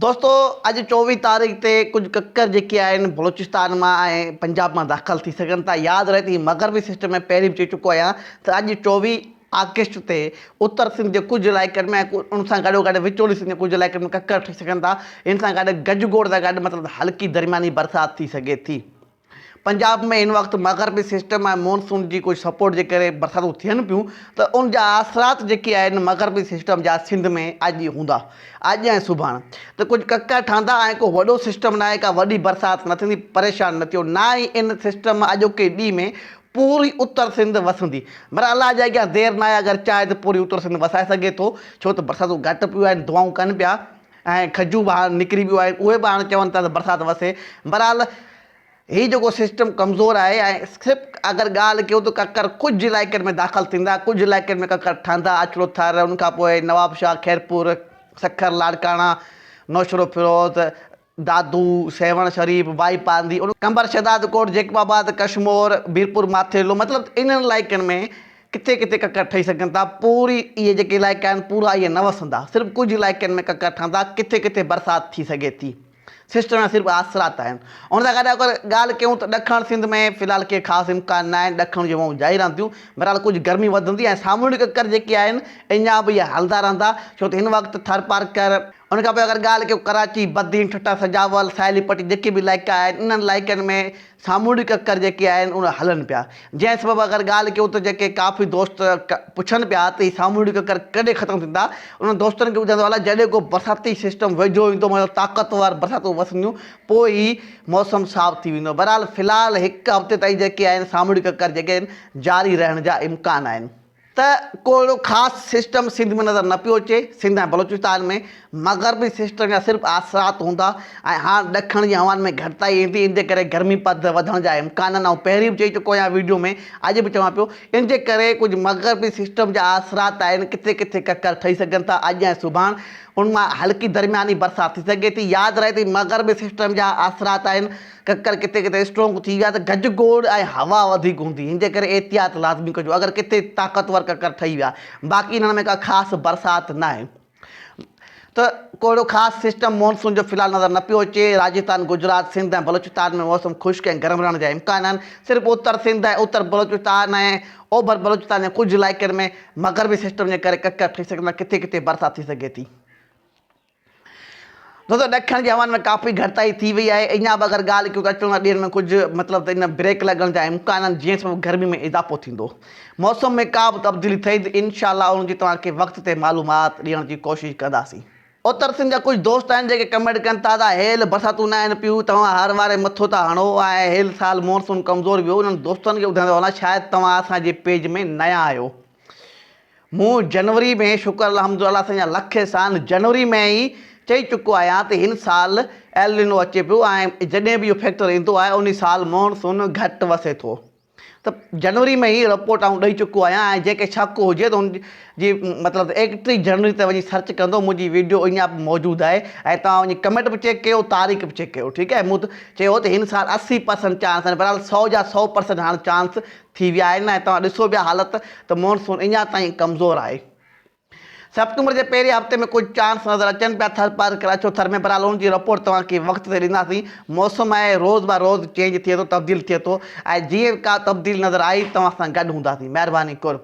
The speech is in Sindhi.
دوستو اڄ 24 تاريخ تي ڪجهه ڪڪر جيڪي آهن بلوچستان مان ۽ پنجاب مان داخل ٿي سگهن ٿا. ياد رهي ته هي مغربي سسٽم ۾ پهرين به چئي چڪو آهيان ته اڄ 24 آگسٽ تي اتر سنڌ جي ڪجهه علائقن ۾ ۽ ان سان گڏو گڏ وچولي سنڌ جي ڪجهه علائقن ۾ ڪڪر ٺهي سگهن ٿا. ان سان گڏ گجگوڙ سان گڏ مطلب هلڪي درمياني برسات ٿي سگهي ٿي. پنجاب ۾ هن وقت مغربي سسٽم ۽ مون سون جي ڪجهه سپورٽ جي ڪري برساتون ٿين پيون ته ان جا اثرات جيڪي آهن مغربي سسٽم جا سنڌ ۾ اڄ ئي هوندا اڄ ۽ سڀاڻ ته ڪجهه ڪڪر ٺهندا ۽ ڪو وڏو سسٽم ناهي ڪا وڏي برسات نه ٿيندي پريشان نه ٿيو نه ئي ان سسٽم اڄوڪي ڏينهن ۾ پوري اتر سنڌ وسندي پر الله جي اڳيان دير ناهي اگر چاهي ته پوري اتر سنڌ وسائي سگهي ٿو ڇو ته برساتون گهٽ پيون آهن دعائون ڪن پيا ۽ کجون به هاڻ نڪري پيون آهن اهي به هاڻ چون ٿا ته برسات وسي بهرحال هي جيڪو سسٽم ڪمزور آهي ۽ صرف اگر ڳالهه ڪيون ته ڪڪر ڪجهه علائقن ۾ داخل ٿيندا ڪجهه علائقن ۾ ڪڪر ٺهندا اڇڙو ٿر ان کان پوء نوابشاهه خيرپور سکر لاڙڪاڻا نوشهروفيروز دادو سيوهڻ شريف وائي پانڌي قمبر شهداد ڪوٽ جيڪب آباد ڪشمور ميرپور ماٿيلو مطلب انهن علائقن ۾ ڪٿي ڪٿي ڪڪر ٺهي سگهن ٿا پوري اهي جيڪي علائقا آهن پورا اهي نه وسندا صرف ڪجهه علائقن ۾ ڪڪر ٺهندا ڪٿي ڪٿي برسات ٿي سگهي ٿي سسٽم جا صرف آثرات آهن ان سان گڏ اگر ڳالهه ڪيون ته ڏکڻ سنڌ ۾ في الحال ڪي خاص امڪان نه آهن ڏکڻ جون هوائون جاري رهن ٿيون بهرحال ڪجهه گرمي وڌندي ۽ سامونڊي ڪڪر جيڪي آهن اڃا به اهي هلندا رهندا ڇو ته هن وقت ٿرپارڪر ان کان پوء اگر ڳالهه ڪيون ڪراچي، بدين، ٺٽا، سجاول، ساحلي پٽي جيڪي به علائقا آهن انهن علائقن ۾ سامونڊي ڪڪر جيڪي آهن اهي هلن پيا جنهن سبب اگر ڳالهه ڪيون ته جيڪي ڪافي دوست پڇن پيا ته هي سامونڊي ڪڪر ڪڏهن ختم ٿيندا انهن دوستن کي ٻڌائيندو هلان جڏهن ڪو برساتي سسٽم ويجهو ايندو مطلب طاقتور برساتون وسنديون پوء ئي موسم صاف ٿي ويندو بهرحال في الحال هڪ هفتي تائين جيڪي آهن سامونڊي ڪڪر جيڪي آهن جاري رهڻ جا امڪان آهن. ته ڪو اهڙو خاص سسٽم سنڌ ۾ نظر نه پيو اچي، سنڌ ۽ بلوچستان ۾ مغربي سسٽم جا صرف اثرات هوندا ۽ هاڻ ڏکڻ جي هوائن ۾ گهٽتائي ايندي ان جي ڪري گرمي پد وڌڻ جا امڪان آهن آئون پهرين به چئي چڪو آهيان ويڊيو ۾ اڄ به چوان پيو ان جي ڪري ڪجهه مغربي سسٽم جا اثرات آهن ڪٿي ڪٿي ڪڪر ٺهي سگهن ٿا اڄ ۽ سڀاڻ ان مان هلڪي درمياني برسات ٿي سگهي ٿي ياد رهي ته مغربي سسٽم جا اثرات آهن ڪڪر ڪٿي ڪٿي اسٽرونگ ٿي ويا ته گجگوڙ ۽ هوا وڌيڪ هوندي ان جي ڪري احتياط لازمي ڪجو اگر ڪٿي طاقتور ڪڪر ٺهي ويا باقي انهن ۾ ڪا خاص برسات ناهي ته ڪو اهڙو خاص سسٽم مونسون جو في الحال نظر نه پيو اچي راجستان گجرات سنڌ ۽ بلوچستان ۾ موسم خشڪ ۽ گرم رهڻ جا امڪان آهن صرف اتر سنڌ ۽ اتر بلوچستان ۽ اوڀر بلوچستان جي ڪجهه علائقن ۾ مغربي سسٽم جي ڪري ڪڪر ٺهي سگهن ٿا ڪٿي ڪٿي برسات ٿي سگهي ٿي. دوستو ڏکڻ جي هوائن ۾ ڪافي گهٽتائي ٿي وئي آهي اڃا به اگر ڳالهه ڪيون ته اچڻ وارن ڏينهن ۾ ڪجهه مطلب ته ان بريڪ لڳڻ جا امڪان آهن جنهن سبب گرمي ۾ اضافو ٿيندو موسم ۾ ڪا به تبديلي ٿئي ته انشاء الله ان جي توهان کي وقت تي معلومات ڏيڻ جي ڪوشش ڪنداسين. اتر سنڌ جا ڪجهه دوست آهن جيڪي ڪمينٽ ڪن ٿا ته هيل برساتون نه آهن پيون توهان هر واري مٿو ٿا هڻو ۽ هيل سال مونسون ڪمزور ويو انهن دوستن کي ٻڌائيندو هلان شايد توهان اسان جي پيج ۾ نيا آهيو مون جنوري ۾ شڪر الحمد الله سائين جا لک احسان جنوري ۾ ئي چئي چڪو آهيان ته هن سال ايلنينو اچي پيو ۽ جڏهن به اهو فيڪٽر ايندو آهي انهي سال مون سون گهٽ وسي ٿو ته جنوري ۾ ئي رپورٽ آئون ڏئي چڪو آهيان ۽ جنهن کي شڪ هجي ته ان جي مطلب ته 31 جنوري تي وڃي سرچ ڪندو منهنجي ويڊيو اڃا به موجود آهي ۽ توهان وڃي ڪمينٽ به چيڪ ڪيو تاريخ به چيڪ ڪيو ٺيڪ آهي مون چيو ته هن سال 80 پرسنٽ چانس آهن بهرحال 100 جا 100 پرسنٽ هاڻ چانس ٿي ويا آهن ۽ توهان ڏسو پيا حالت ته مون سون اڃا تائين ڪمزور آهي. سيپٽمبر جي پهرين هفتي ۾ ڪجهه چانس نظر اچن پيا ٿرپارڪر اڇو ٿر ۾ بهرحال ان جي رپورٽ توهان کي وقت تي ڏينداسين موسم آهي روز با روز چينج ٿئي ٿو تبديل ٿئي ٿو ۽ جيئن ڪا تبديل نظر آئي توهان سان گڏ هونداسين مهرباني قرب.